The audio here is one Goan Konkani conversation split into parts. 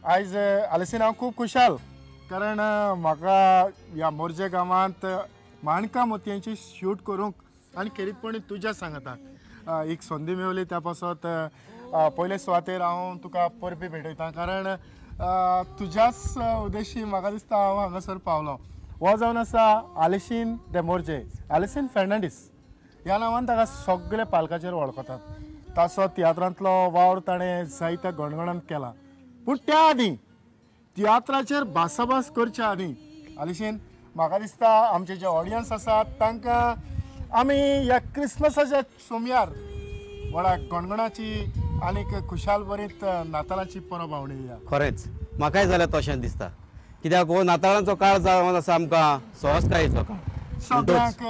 आयज आलेसीन हांव खूब खुशाल कारण म्हाका ह्या मोरजे गांवांत माणकां मोतयांची शूट करूंक आनी खेरीतपणी तुज्या सांगता एक संदी मेवली. त्या पासत पयले सुवातेर हांव तुका परबी भेटयता कारण तुज्याच उद्देशी म्हाका दिसता हांव हांगासर पावलो. हो जावन आसा आलेसीन दे मोरजे, आलेसीन फेर्नांडीस ह्या नांवान ताका सगळे पालकाचेर वळखतात. ताचो तियात्रांतलो वावर ताणें जायत्या गणगणान केला. पूण त्या आदीं तियात्राचेर भासाभास करच्या आदीं आलेसीन म्हाका दिसता आमचे जे ऑडियन्स आसात तांकां आमी ह्या क्रिसमसाच्या सोमयार व्हडा गणगणाची आनीक खुशाल बरीत नातालाची परब आवडया. खरेंच म्हाकाय जाल्यार तशेंच दिसता कित्याक हो नाताळांचो काळ जावन आसा आमकां सहजकायेचो काळ, सगळ्यांक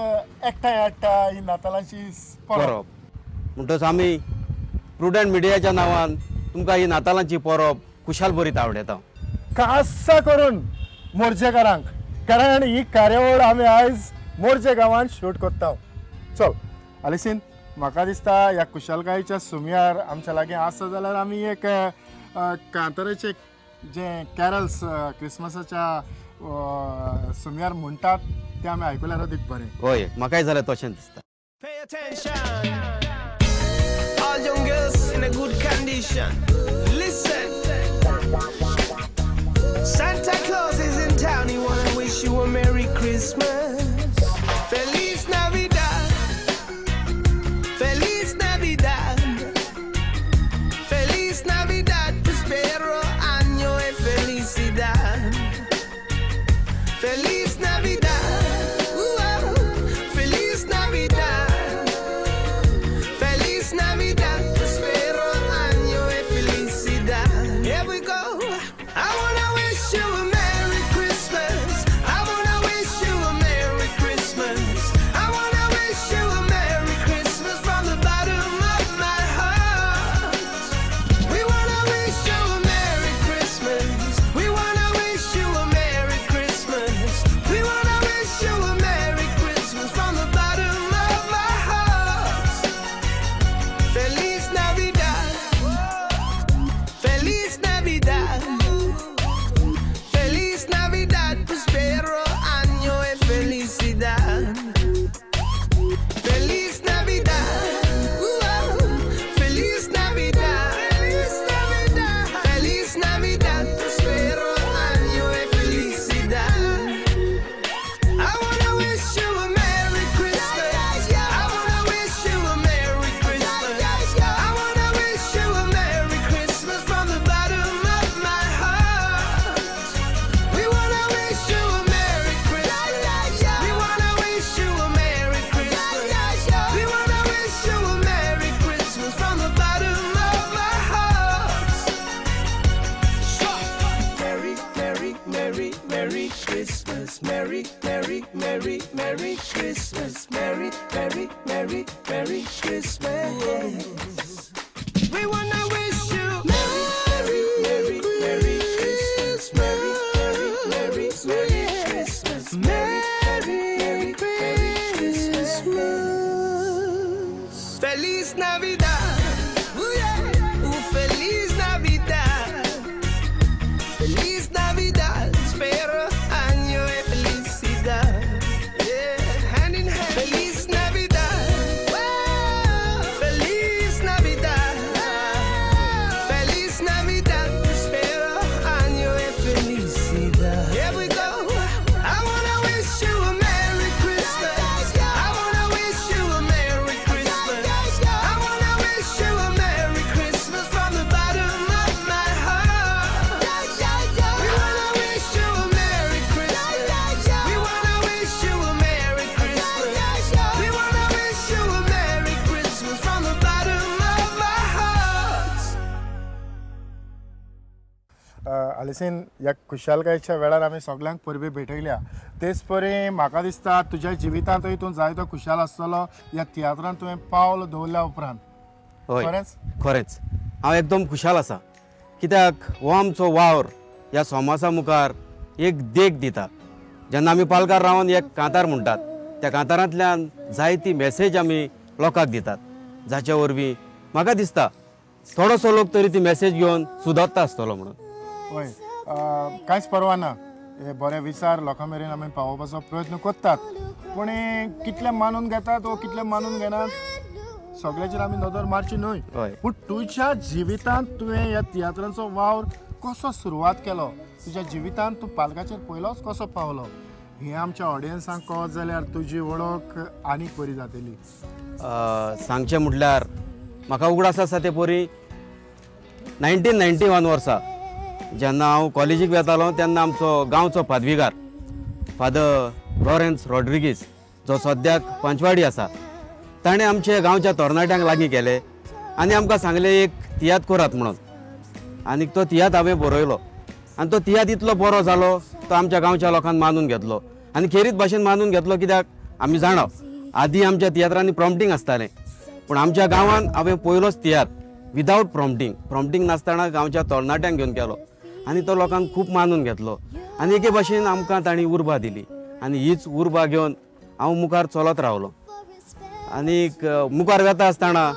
एकठांय हाडटा ही नातालांची परब. म्हणटच आमी प्रुडंट मिडियाच्या नांवान तुमकां ही नातालांची परब खुशाल बरीत आवडटा, खासा करून मोरजेकारांक, कारण ही कार्यावळ आमी आयज मोरजे गांवांत शूट करता. चल आलेसीन, म्हाका दिसता ह्या खुशालकायेच्या सुमयार आमच्या लागीं आसा जाल्यार आमी एक कांताराचे जे कॅरल्स क्रिसमसाच्या सुमयार म्हणटात ते आमी आयकल्यार अदीक बरें. हय, म्हाकाय जाल्यार तशेंच दिसता. Pay attention. All young girls in a good condition. Listen. Santa Claus is in town. He wanna wish you a Merry Christmas. Feliz Navidad. Feliz Navidad. Feliz Navidad. Prospero año y felicidad. Feliz Navidad. Feliz Navidad. Feliz Navidad. Prospero año y felicidad. Here we go. I wanna wish you a Merry Christmas. I wanna wish you a Merry Christmas. I wanna wish you a Merry Christmas from the bottom of my heart. We wanna wish you a Merry Christmas. We wanna wish you a Merry Christmas. We wanna wish you a Merry Christmas from the bottom of our hearts. Feliz Navidad. Feliz Navidad. Feliz Navidad, prospero año y felicidad. Feliz Navidad. Feliz Navidad. Feliz Navidad. Feliz Navidad, prospero año y felicidad. I wanna wish you a Merry Christmas. I wanna wish you a Merry Christmas. I wanna wish you a Merry Christmas from the bottom of my heart. We wanna wish you a Merry Christmas. We wanna wish you a Merry Christmas. We wanna wish you a Merry Christmas from the bottom of our hearts. Merry, Merry, Merry, Merry Christmas. Merry, Merry, Merry, Merry Christmas. Merry, Merry, Merry, Merry Christmas. We wanna wish you Merry, Merry, Merry, Merry Christmas. Merry, Merry, Merry, Merry Christmas. Merry, Merry, Merry Christmas. Feliz Navidad. Ooh, yeah. Ooh, Feliz Navidad. Feliz Navidad, espero año y felicidad. Yeah, hand in hand. Feliz Navidad. Feliz Navidad. Feliz Navidad, espero año y felicidad. Here we go. I wanna wish you a Merry Christmas. I wanna wish you a Merry Christmas. I wanna wish you a Merry Christmas from the bottom of my heart. We wanna wish you a Merry Christmas. We wanna wish you a Merry Christmas. We wanna wish you a Merry Christmas from the bottom of our hearts. आलेसीन, ह्या खुशालकायेच्या वेळार आमी सगळ्यांक परबी भेटयल्या. तेच परी म्हाका दिसता तुज्या जिवितांतूय तूं जायतो खुशाल आसतलो ह्या तियात्रांत तुवें पावल दवरल्या उपरांत. हय, खरेंच? खरेंच हांव एकदम खुशाल आसा कित्याक हो आमचो वावर ह्या समाजा मुखार एक देख दिता. जेन्ना आमी पालकार रावन एक कांतार म्हणटात त्या कांतारांतल्यान जायती मॅसेज आमी लोकांक दितात, जाच्या वरवीं म्हाका दिसता थोडोसो लोक तरी ती मॅसेज घेवन सुदरता आसतलो म्हणून. हय, कांयच परवा ना, हे बरे विचार लोकां मेरेन आमी पावोवपाचो प्रयत्न करतात, पूण कितले मानून घेतात वो कितले मानून घेनात सगळ्याचेर आमी नदर मारची न्हय. पूण तुज्या जिवितांत तुवें ह्या तियात्रांचो वावर कसो सुरवात केलो, तुज्या जिवितांत तूं पालकाचेर पयलोच कसो पावलो, हें आमच्या ऑडियन्सांक कळत जाल्यार तुजी वळख आनीक बरी जातली. सांगचें म्हटल्यार म्हाका उगडास आसा ते परी 1991 वर्सा जेन्ना हांव कॉलेजीक वेतालो तेन्ना आमचो गांवचो पादवीगार फादर लॉरेन्स रॉड्रिगीस जो सद्याक पंचवाडी आसा ताणें आमचे गांवच्या तरणाट्यांक लागीं केले आनी आमकां सांगलें एक तियात्र करात म्हणून. आनी तो तियात्र हांवें बरयलो आनी तो तियात्र इतलो बरो जालो तो आमच्या गांवच्या लोकांक मानून घेतलो आनी खेरीत भाशेन मानून घेतलो, कित्याक आमी जाणा आदी आमच्या तियात्रांनी प्रॉम्प्टींग आसतालें, पूण आमच्या गांवांत हांवें पयलोच तियात्र विदावट प्रॉम्प्टींग, प्रॉम्प्टींग नासतना गांवच्या तरणाट्यांक घेवन केलो आनी तो लोकांक खूब मानून घेतलो आनी एके भाशेन आमकां तांणी उर्बा दिली आनी हीच उर्बा घेवन हांव मुखार चलत रावलो. आनीक मुखार वेता आसतना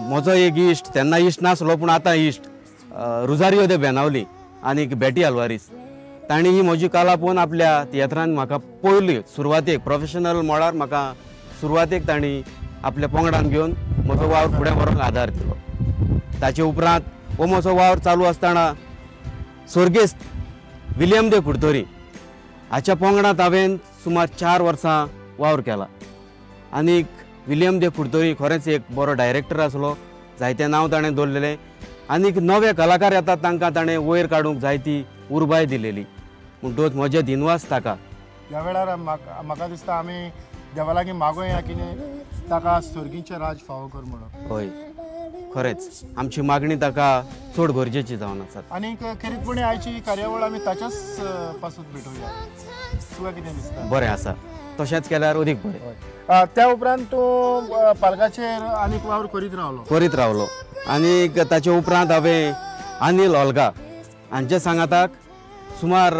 म्हजो एक इश्ट, तेन्ना इश्ट नासलो पूण आतां इश्ट, रुजारियो दे बेनावली आनीक बेटी आल्वारीस, तांणी ही म्हजी कला पळोवन आपल्या तियात्रान म्हाका पयली सुरवातेक प्रोफेशनल मळार म्हाका सुरवातेक तांणी आपल्या पंगडान घेवन म्हजो वावर फुडें व्हरूंक आदार दिलो. ताचे उपरांत हो म्हजो वावर चालू आसतना स्वर्गेस्त विलियम दे कुडतोरी हाच्या पंगडांत हांवें सुमार 4 वर्सां वावर केला. आनीक विलियम दे कुडतोरी खरेंच एक बरो डायरेक्टर आसलो, जायते नांव ताणें दवरलेलें आनीक नवे कलाकार येतात तांकां ताणें वयर काडूंक जायती उर्बाय दिलेली, म्हणटकच म्हजे दिनवास ताका. ह्या वेळार म्हाका दिसता आमी देवा लागीं मागोया कितें ताका स्वर्गीचें राज फावो कर म्हणून. हय, खरेंच आमची मागणी ताका चड गरजेची जावन आसा. आनीक खेरीतपणी आयची कार्यावळ आमी ताच्याच पासून भेटोवया, तुका कितें दिसता? बरें आसा, तशेंच केल्यार अदीक बरें. त्या उपरांत तूं पालकाचेर आनीक वावर करीत रावलो? करीत रावलो आनीक ताचे उपरांत हांवें अनिल ओल्गा हांच्या सांगाताक सुमार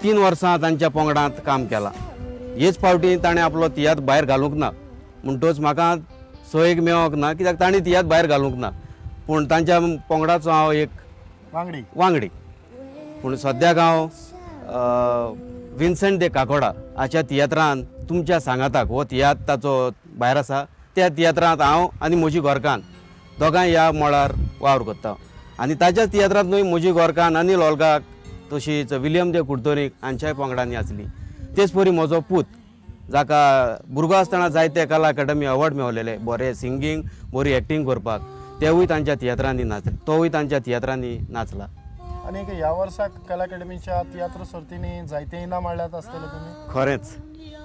3 वर्सां तांच्या पंगडांत काम केलां. हेच फावटी ताणें आपलो तियात्र भायर घालूंक ना, म्हणटकच म्हाका सोयीक मेळोंक ना कित्याक ताणें तियात्र भायर घालूंक ना, पूण तांच्या पंगडाचो हांव एक वांगडी. पूण सद्याक हांव विन्संट दे काकोडा हाच्या तियात्रान तुमच्या सांगाताक हो तियात्र ताचो भायर आसा, त्या तियात्रांत हांव आनी म्हजी घरकान्न दोगांय ह्या मळार वावर करता. आनी ताच्याच तियात्रांत न्हय, म्हजी घरकान्न अनिल ओल्गाक तशीच विलियम दे कुडतोरीक हांच्याय पंगडांनी आसली. तेच परी म्हजो पूत जाका भुरगो आसतना जायते कला अकादमी अवॉर्ड मेवलेले, बरें सिंगींग बरी एक्टींग करपाक, तेवूय तांच्या तियात्रांनी नाचले, तोवूय तांच्या तियात्रांनी नाचला. आनी ह्या वर्साक कला अकादमीच्या तियात्र सर्तींनी जायते इनाम मेळ्ळ्यात आसतले तुमी? खरेंच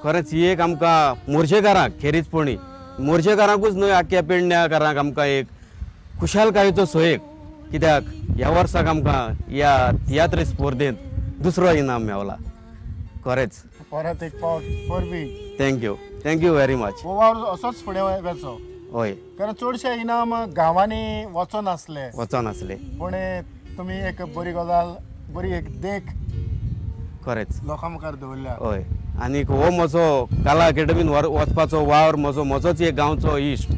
खरेंच ही एक आमकां मोर्जेकारांक, खेरीतपणी मोर्जेकारांकूच न्हय आख्ख्या पेडण्याकारांक आमकां एक खुशालकायेचो सोयेक, कित्याक ह्या वर्साक आमकां ह्या तियात्र स्पर्धेंत दुसरो इनाम मेवला. खरेंच परत एक फावट परबी. Thank you, thank you very much. हो वावर असोच फुडें वचो. हय, कारण चडशे इनाम गांवांनी वचनासले, वचनासले, पूण तुमी एक बरी गजाल, बरी एक देख खरेंच लोकां मुखार दवरल्या. हय, आनीक हो म्हजो कला अकेडमीन वचपाचो वावर म्हजो म्हजोच एक गांवचो इश्ट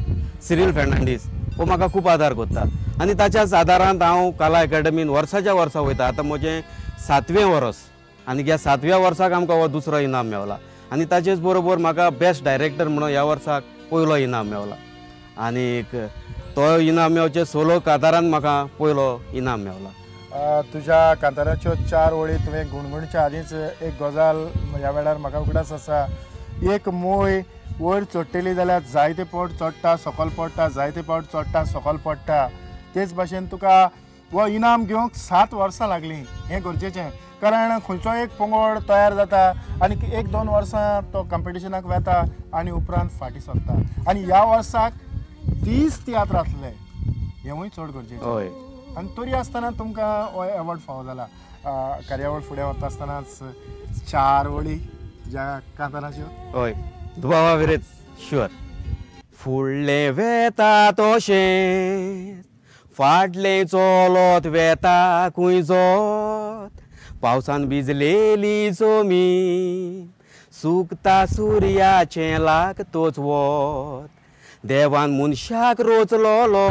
सिरील फेर्नांडीस हो म्हाका खूब आदार करता आनी ताच्याच आदारांत हांव कला अकेडमीन वर्साच्या वर्सा वयता. आतां म्हजें 7वें वर्स आनी ह्या 7व्या वर्साक आमकां हो दुसरो इनाम मेवला आनी ताचेच बरोबर म्हाका बेस्ट डायरेक्टर म्हणून ह्या वर्साक पयलो इनाम मेवला आनीक तो इनाम मेवचे सोलो कांतारान म्हाका पयलो इनाम मेवला. तुज्या कांताराच्यो 4 ओळी तुवें गुणगुणच्या आदींच एक गजाल ह्या वेळार म्हाका उगडास आसा. एक मोय वयर चडटली जाल्यार जायते पावट चडटा सकल पडटा, जायते पावट चडटा सकल पडटा. तेच भाशेन तुका हो इनाम घेवंक 7 वर्सां लागलीं, हें गरजेचें, कारण खंयचो एक पंगड तयार जाता आनी 1-2 वर्सां तो कॉम्पिटिशनाक वेता आनी उपरांत फाटीं सरता. आनी ह्या वर्साक 30 तियात्र आसले, हेंवूय चड गरजेचें. हय, आनी तरी आसतना तुमकां हो एवॉर्ड फावो जाला. कार्यावळ फुडें वता आसतनाच 4 ओळी तुज्या कांताराच्यो. हय, दुबावा विरेत शुअर. फुडलें वेता तशें फाटलें चलत वेता खूंय जोत, पावसान भिजलेली जमीन सुकता सुर्याचें लागतोच वत, देवान मनशाक रोचलोलो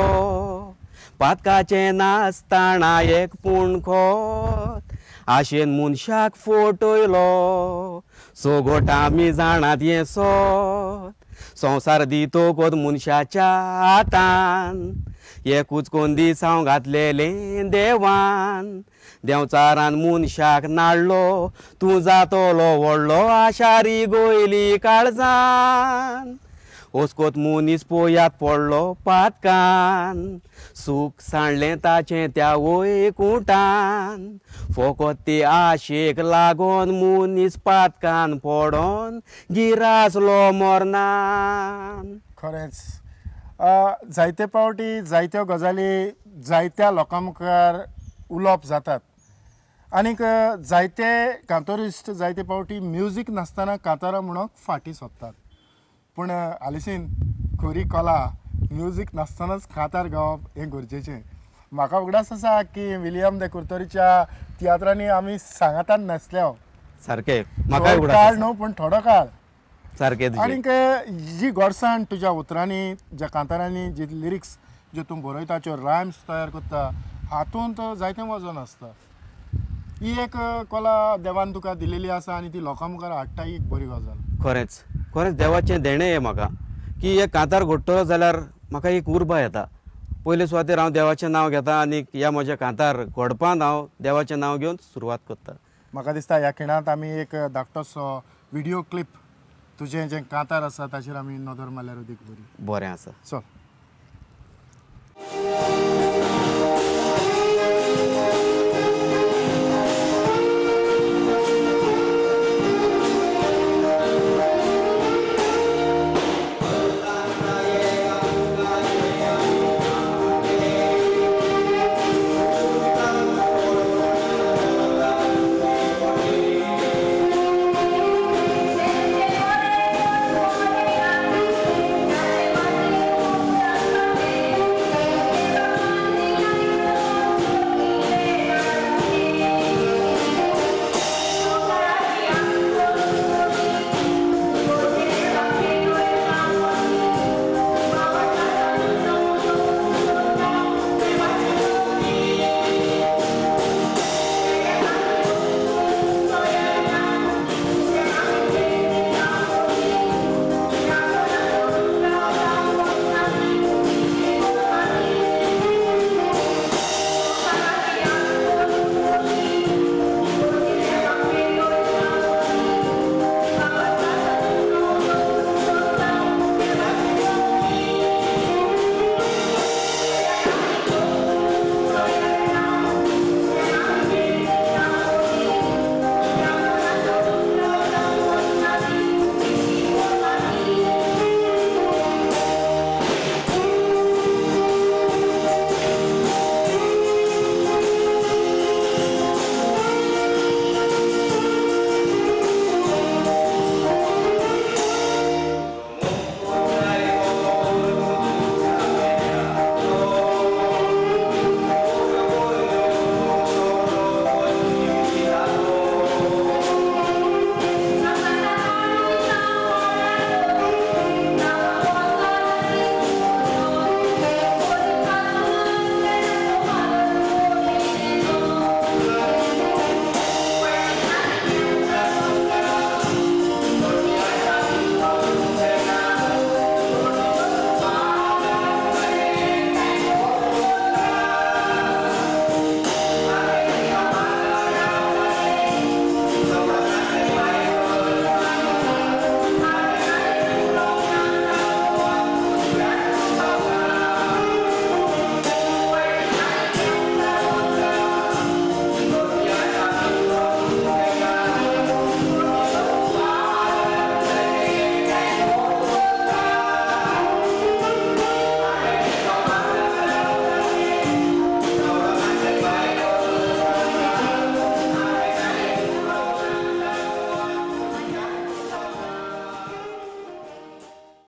पातकाचें नासतना एक पूण खोत आशेन मनशाक फटयलो सोगोट आमी जाणात हें सोत संवसार दितकच मनशाच्या हातान एकूच कोन दिसांव घातलेलें देवान देंवचारान मनशाक नाडलो तूं जातलो व्हडलो आशारी गोयली काळजान ओसकोत मनीस पोयात पडलो पातकान सूख सांडलें ताचें त्या वैकुंठान फोकोत ते आशेक लागोन मनीस पातकान पडोन गिरासलो मरणान. खरेंच जायते पावटी जायत्यो गजाली जायत्या लोकां मुखार उलोवप जातात आनीक जायते कांतोरिस्ट जायते पावटी म्युजीक नासतना कांतारां म्हणूंक फाटीं सोदतात पूण आलिसीन खरी कला म्युजीक नासतनाच कांतार गावप हें गरजेचें. म्हाका उगडास आसा की विलियम दे कुर्तोरीच्या तियात्रांनी आमी सांगातान नासले सारकें म्हाकाय काळ उगडास न्हू पूण थोडो काळ सारकें. आनीक जी गोडसाण तुज्या उतरांनी ज्या कांतारांनी जी लिरिक्स ज्यो तूं बरयता ज्यो रायम्स तयार करता हातूंत जायतें वजन आसता. ही एक कला देवान तुका दिलेली आसा आनी ती लोकां मुखार हाडटा ही एक बरी गजाल. खरेंच खरेंच देवाचें देणें हें म्हाका की एक कांतार घडटलो जाल्यार म्हाका एक उर्बा येता. पयले सुवातेर हांव देवाचें नांव घेता आनी ह्या म्हज्या कांतार घडपांत हांव देवाचें नांव घेवन सुरवात करता. म्हाका दिसता ह्या खिणांत आमी एक धाकटोसो व्हिडियो क्लिप तुजें जें कांतार आसा ताचेर आमी नदर मारल्यार अदीक बरी. बरें आसा. चल.